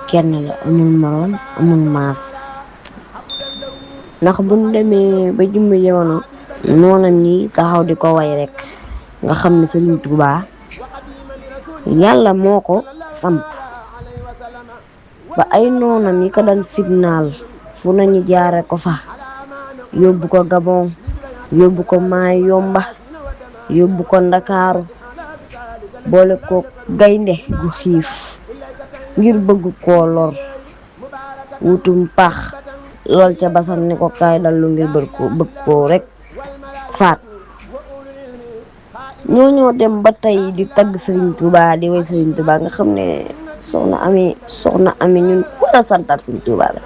kenn la amul moroom amul maas ndax buñ demee ba jummi jamono noonam ñi taxaw di ko way rek nga xam ne Sëriñ Tuubaa yàlla moo ko samp ba ay noonam yi ko daan fitnaal fu nañu jaare ko fa yóbbu ko Gabon yóbbu ko Maay Yomba yóbbu ko Ndakaaru boole ko gaynde gu xiif ngir bëgg koo lor wutum pax lool ca basam ne ko kaay dallu ngir bëgg koo rek faat ñoo dem ba tey di tagg Sëriñ Tuubaa di way Sëriñ Tuubaa nga xam ne soxna ami ñun war a santal Sëriñ Tuubaa la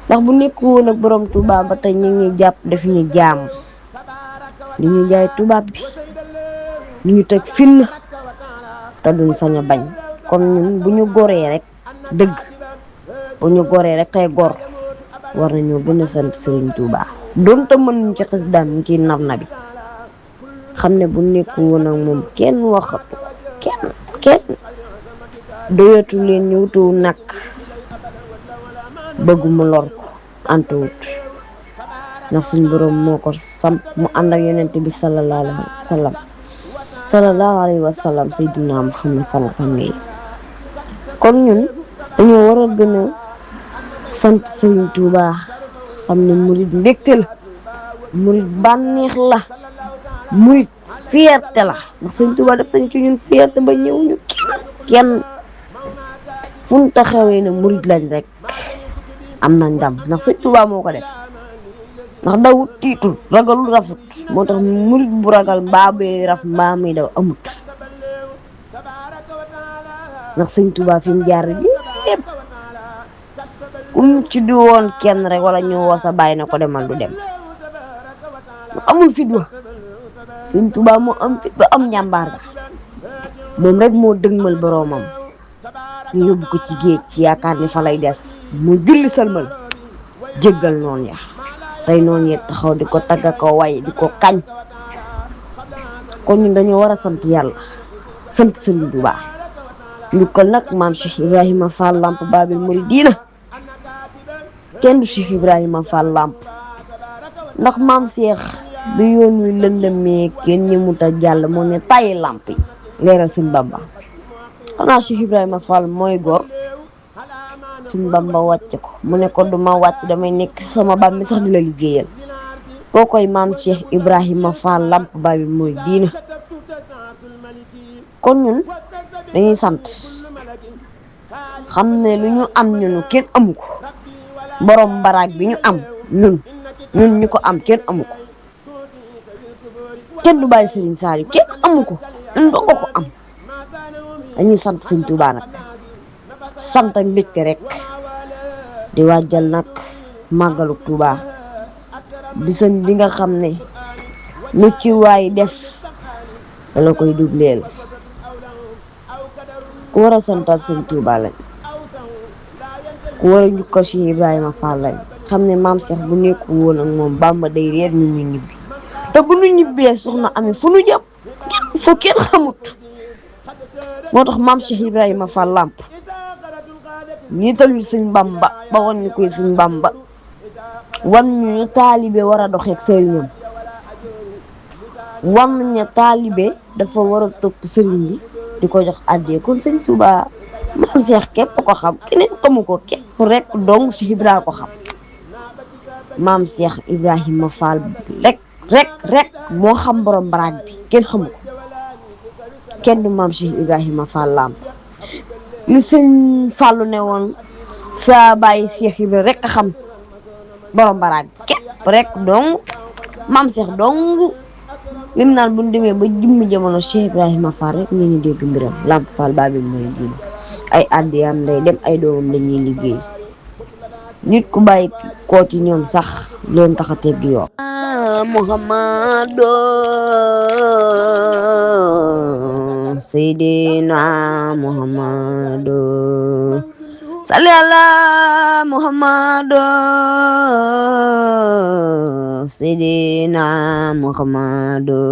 ndax bu nekk woon ak borom Tuubaa ba tey ñu ngi jàpp def ñu jaam li ñu jaay tubaab bi li ñu teg finn te duñ sañ a bañ kon ñun bu ñu goree rek dëgg bu ñu goree rek tey gor war nañoo gën a sant Sëriñ Tuubaa doonte mënuñ ci xis daan ñu ciy nar na bi xam ne bu nekk woon ak moom kenn waxatu kenn doyatu leen ñu wutu nag bëgg mu lor ko antuwut ndax suñ borom moo ko samp mu ànd ak yonent bi sallallahu alayhi wa sallam Seydina Muhammad sang yi kon ñun dañoo war a gën a sant Sëriñ Tuubaa xam ne murit mbégte la murit bànneex la murit fierté la ndax Sëriñ Tuubaa def sañ ci ñun fierté ba ñëw ñu kenn fu ñu taxawee ne murit lañ rek am na ndam ndax Sëriñ Tuubaa moo ko def ndax dawut tiitul ragalul rafut moo tax murit bu ragal mbaa bee raf mbaa muy daw amut ndax Sëriñ Tuubaa fi mu jaar yépp ci du woon kenn rek wala ñu woo sa bàyyi na ko demal du dem amul fit wa Sëriñ Tuubaa moo am fit ba am njàmbaar ga moom rek moo dëgmal boroomam ñu yóbbu ko ci géej ci yaakaar ni fa lay des mu julli sëlmal jéggal noon ya tey noonu ya taxaw di ko tagga ko way di ko kañ kon ñun dañoo war a sant yàlla sant Sëriñ Tuubaa njukkal nag maam Cheikh Ibrahima Fall Lamp Babil Mouridina kenn du Cheikh Ibrahima Fall Lamp ndax maam Cheikh bi yoon wi lëndëmee kenn ñi muta jàll moo ne tàyyi lamp yi leeral Sëñ Bamba xanaa Cheikh Ibrahima Fall mooy gor Sëñ Bamba wàcc ko mu ne ko duma wàcc damay nekk sama bàmmi sax di la liggéeyal koo koy maam Cheikh Ibrahima Fall Lamp Babil Mouridina kon ñun dañuy sant xam ne lu ñu am ñunu kenn amu ko borom baraag bi ñu am ñun ñu ko am kenn amu ko kenn du bàyyi Serigne Saliou kenn amu ko ñun doo ko am dañuy sant Sëriñ Tuubaa nag sant ak mbégte rek di waajal nag màggalu Tuubaa bisam bi nga xam ne lu ci waay def dala koy dubleel ku war a santal Sëriñ Tuubaa lañ ku war a njukkal Cheikh Ibrahima Fall lañ xam ne maam Cheikh bu nekk woon ak moom Bamba day réer ñu ñibbi te bu ñu ñibbee soxna ami fu nu jëm fu kenn xamut moo tax maam Cheikh Ibrahima Fall Lamp niital ñu Sëñ Bamba ba wan ñu koy Sëñ Bamba wan ñu taalibe war a doxeek sëriñam wan ñu taalibe dafa war a topp sëriñ bi di ko jox àddee kon Sëñ Tuubaa maam Cheikh képp ko xam keneen xamu ko képp rek dong Cheikh Ibrahima ko xam maam Cheikh Ibrahima Fall rek moo xam borom baraag bi kenn xamu ko kenn du maam Cheikh Ibrahima Fall Lamp li Sëñ Fallu ne woon saa bàyyi Cheikh Ibrahima rek a xam borom baraag bi képp rek dong maam Cheikh dong lim naan bu ñu demee ba jummi jamono Cheikh Ibrahima Fall rek ñu ngi dégg mbiram Lamp Fall Babil Mouridina ay àddiyam day dem ay doomam lañuy liggéey nit ku bàyyi koo ci ñoom sax leen tax a tegg yoon Muhammadu Seydina Muhammadu salli ala Muhammadu Seydina Muhammadu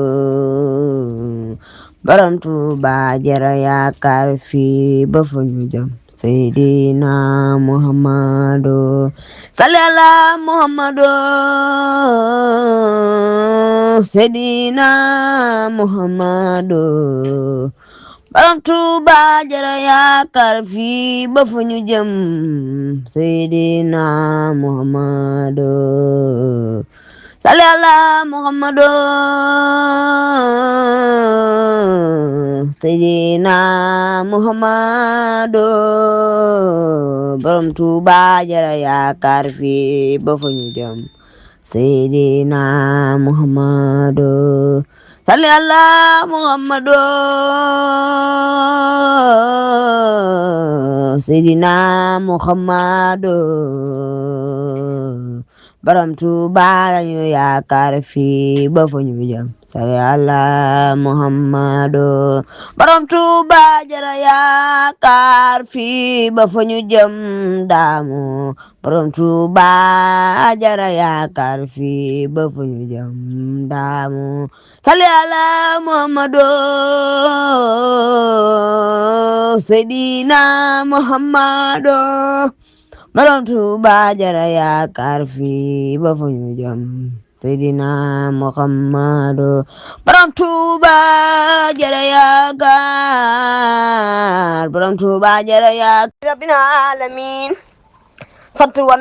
Borom Tuuba jara yaakaar fii ba fa ñu jëm Sayyidina Muhammadu salli ala Muhammadu Sayyidina Muhammadu Borom Tuuba jara yaakaar fii ba fu ñu jëm Sayyidina Muhammadu salli ala Muhammadu Sayyidina Muhammadu Borom Tuuba jara yaakaar fii ba fu ñu jëm Sayyidina Muhammadu salli ala Muhammadu Sayyidina Muhammadu Borom Tuuba lañu yaakaar fii ba fu ñu jëm salli ala Muhammadu Borom Tuuba jara yaakaar fii ba fu ñu jëm daamu Borom Tuuba jara yaakaar fii ba fu ñu jëm daamu salli ala Muhammadu Sayyidina Muhammadu Borom Tuuba jara yaakaar fii ba fu ñu jëm Sayyidina Muhammadu Borom Tuuba jara yaakaar Borom Tuuba jara yaakaar Rabbil alamin sant war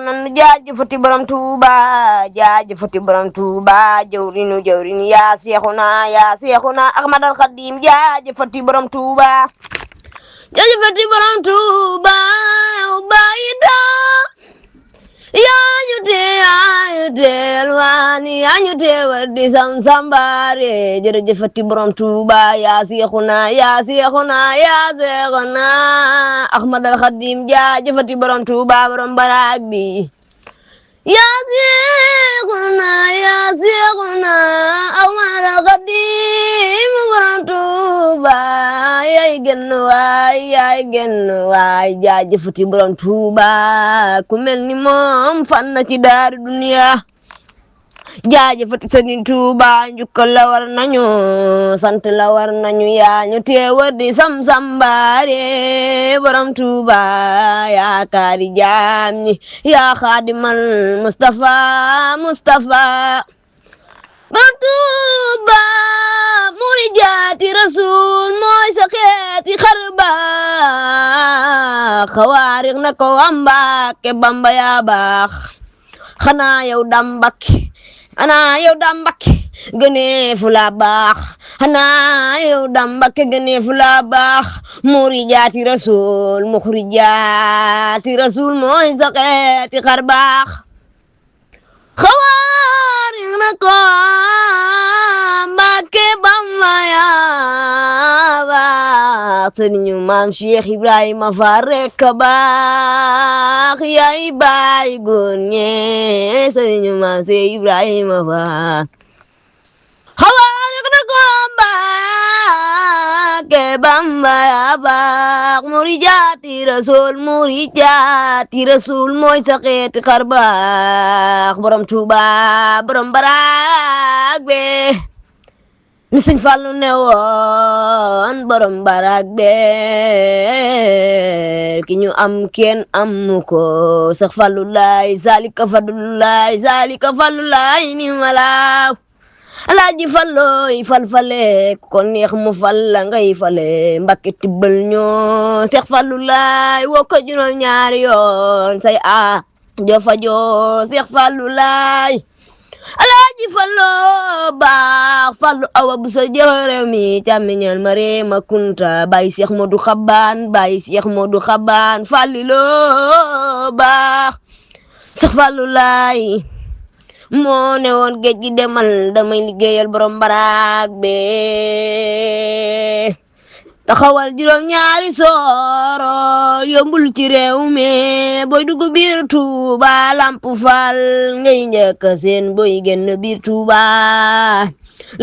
nañu jaajëfati Borom Tuuba jaajëfati Borom Tuuba jawrinu yaa Seexuna Ahmadal Xadim jaajëfati Borom Tuuba jaajëfati Borom Tuuba yow bàyyi yaa ñu teelwaani yaa ñu teewal di sambaare jërëjëfati Borom Tuuba yaa Seexuna Ahmadal Xadim jaajëfati Borom Tuuba borom baraag bi yaa Seexuna Ahmadal Xadim Borom Tuuba yaay genn waay jaajëfati Borom Tuuba ku mel ni moom fan na ci daaru duniya jaajëfati Sëriñ Tuuba njukkal la war nañu sant la war nañu yaa ñu teewar di sambaare Borom Tuuba yaakaari jaam ñi yaa xaadimal Mustafa Borom Tuuba muri jaati rasul mooy sa xeeti xarba xawaarik na ko Mbàkke Bamba yaa baax xanaa yow Dambake gënee fu la baax xanaa yow Dambake gënee fu la baax muri jaati rasul muxri jaati rasul mooy sa xeeti xarbaax xawaarik na ko Mbàkke Bamba yaa baax sëriñu maam Cheikh Ibrahima Fall rekk baax yaay baay góor ñe sëriñu maam Cheikh Ibrahima Fall xawaarik na ko Mbàkke Bamba yaa baax muri jaati rasul mooy sa xeeti xar baax Borom Tuuba borom baraag be mi Sëñ Fallu ne woon borom baraag be ki ñu am kenn amu ko sax Fallu laay zalika fallu laay ni malaaw Alaaji Fallu fal-fale ko neex mu fal la ngay fale Mbàkke tibbal ñoo Seex Fallu laay woo ko juróom ñaari yoon say a jofa joo Seex Fallu laay Alaaji Fallu baax Fallu awa bu sa jërew mi càmmiñal ma reema kunta Baay Seex Moodu Xabaan Fallilo baax Seex Fallu laay moo ne woon géej gi demal damay liggéeyal borom baraag be taxawal juróom ñaari sooro yombul ci réew mi boy dugg biir Tuuba Lamp Fall ngay njëkk seen boy génn biir Tuuba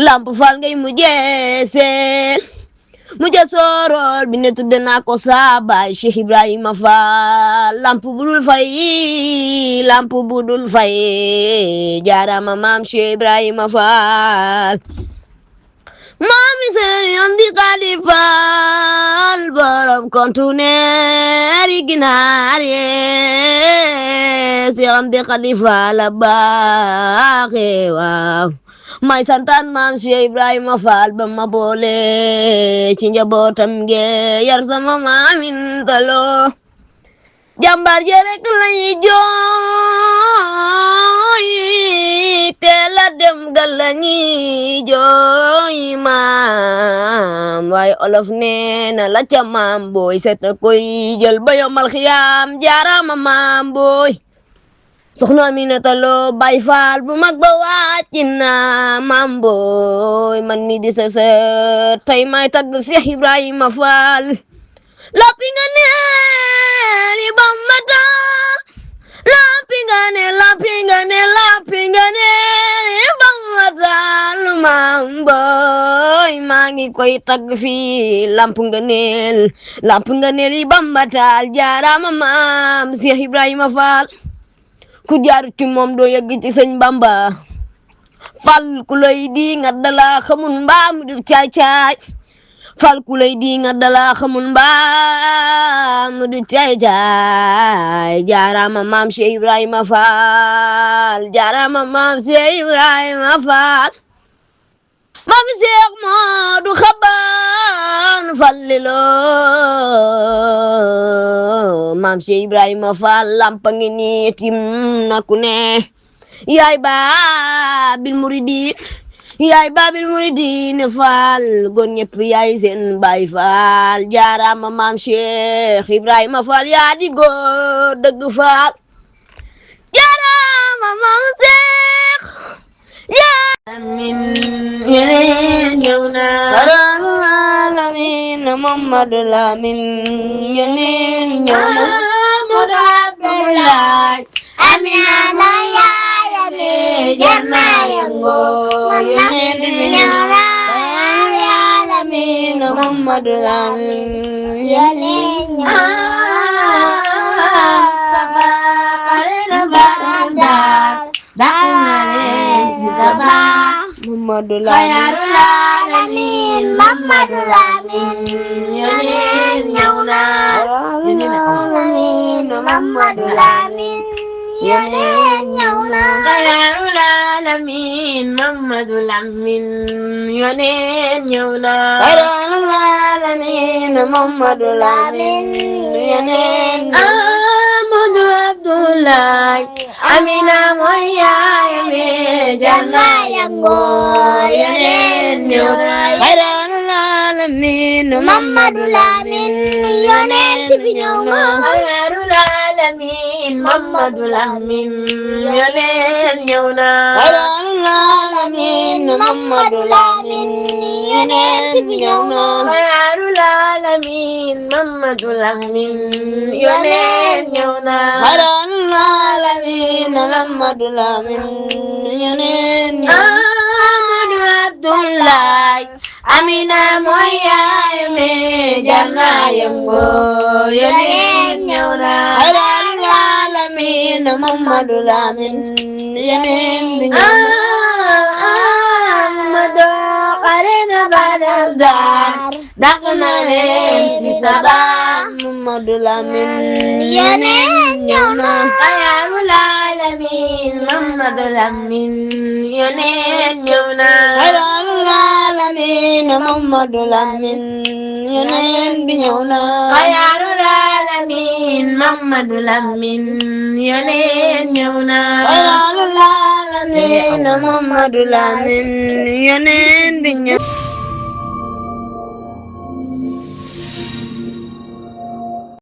Lamp Fall ngay mujjee seen mujja soorool bi ne tudde naa ko sa baay Cheikh Ibrahima Fall lamp budul fay jaarama maam Cheikh Ibrahima Fall Mami Serigne di Xalifal borom conteneur yi ginaar yee Seex Amdi Xalifa la baaxe waaw may santaan maam Cheikh Ibrahima Fall ba ma boole ci njabootam ge yar sama maamin talo jàmbaar je rek lañuy jooy teel a dem gal lañuy jooy maam waaye olof nee na la ca maam booy set koy jël ba yomal xiyaam jaarama maam booy soxna Aminata Lo Baay Faal bu mag ba wàccina maam booy man mi di sa tey may tagg Cheikh Ibrahima Fall lappi nga neel yi Bamba taal lappi nga neel yi Bamba taal maam booy maa ngi koy tagg fii lamp nga neel yi Bamba taal jaarama maam Cheikh Ibrahima Fall ku jaaru ci moom doo yegg ci sëñ Bamba Fall ku lay di nga dala xamul mbaa mu def caay Fall ku lay di nga dala xamul mbaa mu def caay jaarama maam Cheikh Ibrahima Fall jaarama maam Cheikh Ibrahima Fall maam Cheikh Moodu Xabaan Fallilo maam Cheikh Ibrahima Fall lampa ngi nii tim na ku ne yaay baabil muridin Fall gon ñëpp yaay seen baay Fall jaarama maam Cheikh Ibrahima Fall yaa di góor dëgg Fall jaarama maam Cheikh Amin yeneen ñëw na alamin Muhammadu Lamin yeneen ñëw na Muhammadu Abdullahi Amina na yaayame jarna yango yeneen ñëw na alamin Muhammadu Lamin yeneen ñëw na Mustafa karena barandar Muhammadu Lamin Muhammadu Lamin yeneen ñëw na Muhammadu Lamin yeneen ñëw na Xayrul Alamin Muhammadu Lamin yeneen ñëw na Xayrul Alamin Muhammadu Lamin yeneen Ahmadu Abdullahi Amina mooy yaayame jarna yango yeneen ñëw na Xayrul Alamin Muhammadu Lamin yeneen ñëw na Xayrul Alamin Muhammadu Lamin yeneen ñëw na Xayrul Alamin Muhammadu Lamin yeneen ñëw na Xayrul Alamin Muhammadu Lamin yeneen ñëw na Xayrul Alamin Muhammadu Lamin yeneen ñëw na Ahmadu Abdullahi Amina mooy yaayame jarna yango yeneen ñëw na Xayrul Alamin Muhammadu Lamin yeneen ñëw na Ahmadu qarena badar dàq na leen ci saba Muhammadu Lamin yeneen ñëw na Xayrul Alamin Muhammadu Lamin yeneen ñëw na Xayrul Alamin Muhammadu Lamin yeneen bi ñëw na Xayrul Alamin Muhammadu Lamin yeneen ñëw na Xayrul Alamin Muhammadu Lamin yeneen bi ñëw